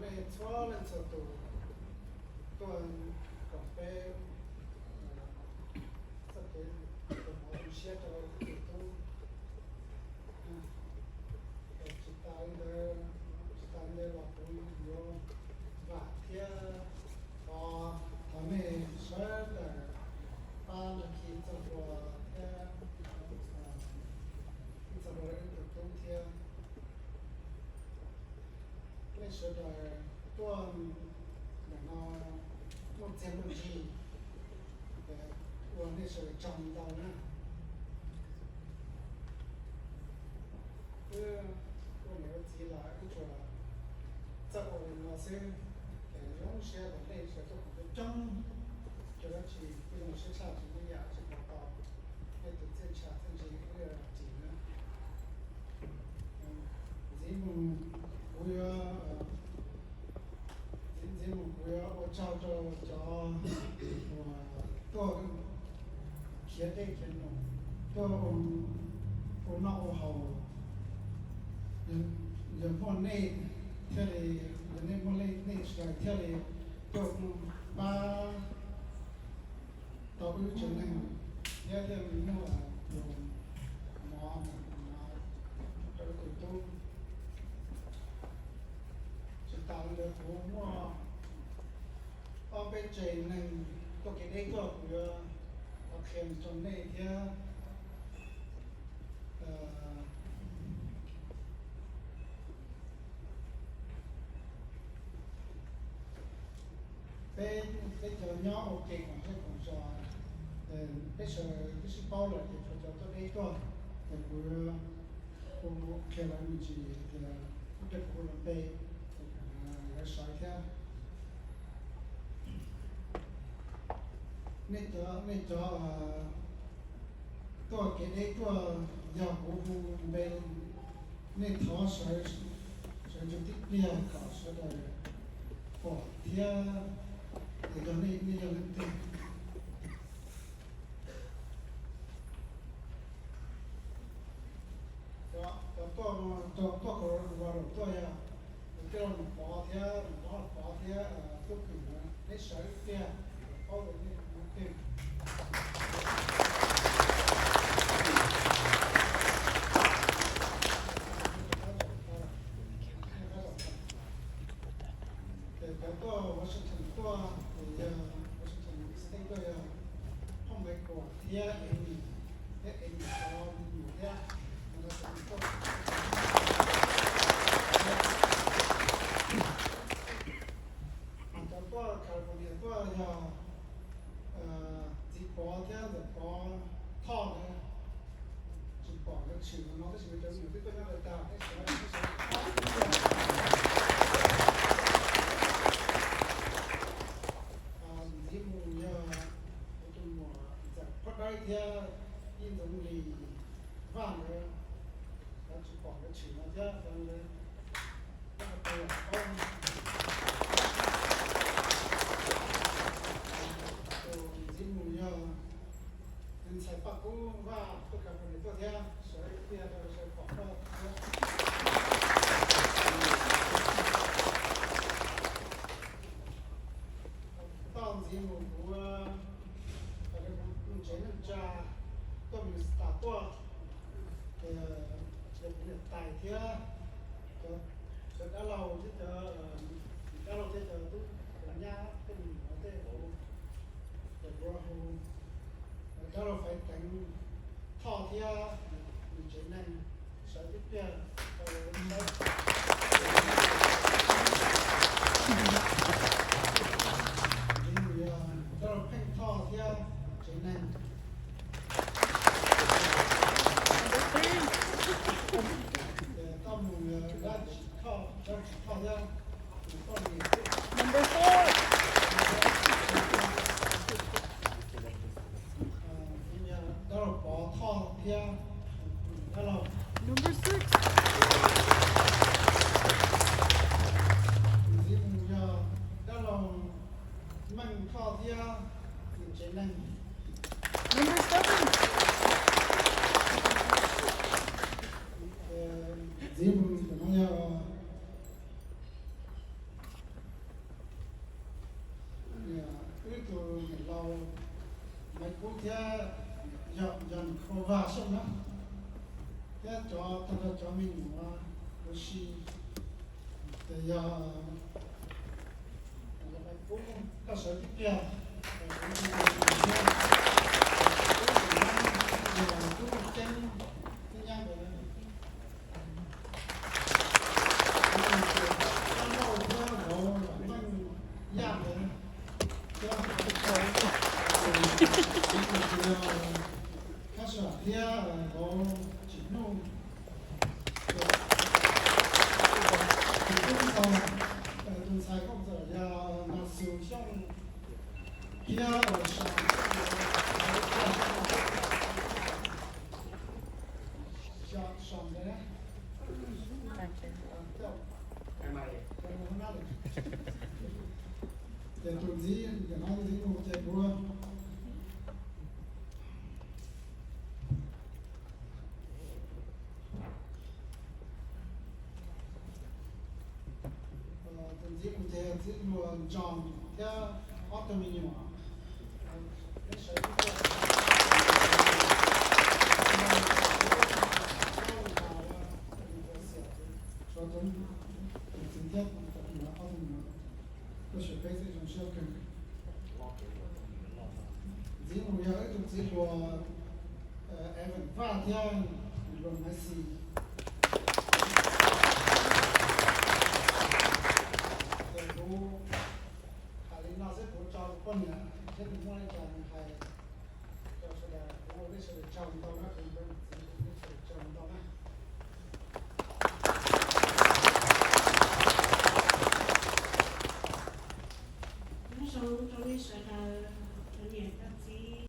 Nej txhua leej txhua tus tuaj koom peb txoj kev ua siab rau tus tub. Tsis tas li ntawd, tsis tas li ntawd los kuv yuav vam thiab thov, thov nej sawv daws pab nrog khi txoj hlua thiab, ib txoj hlua rau tus tub thiab. Nej sawv daws tuaj ntawm no muaj txiaj muaj ntsig, ua nej sawv daws tsaug ntau na. Wb ua niam ua txiv los wb tsuas txawj ua li no xwb, ces zoo siab tias nej sawv daws tuaj koom coob coob, cov dab tsi kuj zoo siab tshaj tsis muaj yam tsis pom tau, nej tus txiaj ntsha txiaj ntsig wb tsis na. Ntxiv mus kuv yuav, ntxiv mus kuv yuav ua tsaug rau cov uas tuaj khiav dej khiav num, tuaj ua noj ua haus. Yog muaj nej thiaj li, yog nej muaj nej sawv daws thiaj li tuaj pab tau wb tsev neeg thiab thiaj li muaj mov rau wb tus tub. Tsis tas li ntawd kuv muaj ob peb tsev neeg tuaj kev deb tuaj, kuv yuav qhia rau nej thiab. Peb, peb cov nyob ua ke koom zej koom zos, peb sawv daws twb sib paub lawm ces tshuav cov tuaj deb tuaj, ces kuv, kuv qhia lawv me ntsis tias ua ntej kuv hu lawv npe, lawv sawv thiab. Nej cov, nej cov tuaj kev deb tuaj, yog kuv hu npe, nej thov sawv, sawv ntsees tib pliag kom sawv daws pom thiab, es yog nej, nej yog leej twg. Cov tuaj, cov tuaj Colorado tuaj yog tus tij laug Nom Pov thiab, Nom Pov, Nom Pov thiab tub Kws, neb sawv ib pliag paub tias nej tus twg. Ces cov tuaj Washington tuaj ces yog Washington State tuaj yog Phooj Nqe Kuam thiab Amy, thiab Amy cov me nyuam thiab. Cov tuaj California tuaj yog Txiv Pov thiab Ntxawm Pov Thoj ntawd. Tsis pom nkawd tshwm no tab sis nkawd cov me nyuam twb tuaj nyob lawm tag. Ntxiv mus yog kuv tus muam Ntxawm Phoj Dawb thiab Yij Ntxoov Lis Vaj ntawd, lawv tsis pom nkawd tshwm no thiab. Ntxiv mus yog ntxhais Paj Kub Vaj tuaj California tuaj thiab, sawv ib pliag rau sawv pom koj thiab. Toj ntxiv mus kuv, kuv tsev neej tsa tuaj Minnesota tuaj, ces kuv niam tais thiab cov dab laug thiab cov, dab laug thiab cov tub, cov nyab tej me nyuam tej, ces kuv hu dab laug Faiv Teev Thoj thiab nws tsev neeg sawv ib pliag rau saib. Dab laug Pheej Thoj thiab tsev neeg. Toj mus Dab Tsis Thoj, Dab Tsis Thoj thiab nws poj niam. Dab laug Pov Thoj thiab dab laug. Ntxiv mus yog dab laug Meej Thoj thiab nws tsev neeg. Ntxiv mus ntawm no yog me nyuam ua si, ces yog koj sawv tib pliag, tub ceeb tib nyab ntawd, Yaj ntawd, Khab Sam thiab Vauv Tsim Nuj. Tus tub ntxawg, tus ntxhais koj txawm yog Mas Xus Xyooj thiab Sam, Sam ntawd. Ces tus ntxiv, ntxiv mus ces kuv, tus ntxiv mus ces txiv hluas Ntsoos thiab ob tug me nyuam. Tus txiv thiab tus me nyuam ob tug me nyuam, koj sawv peb txhij zoo siab kawg. Ntxiv mus yog wb tus txiv hluas Evan Vaj thiab hluas Maiv Xis.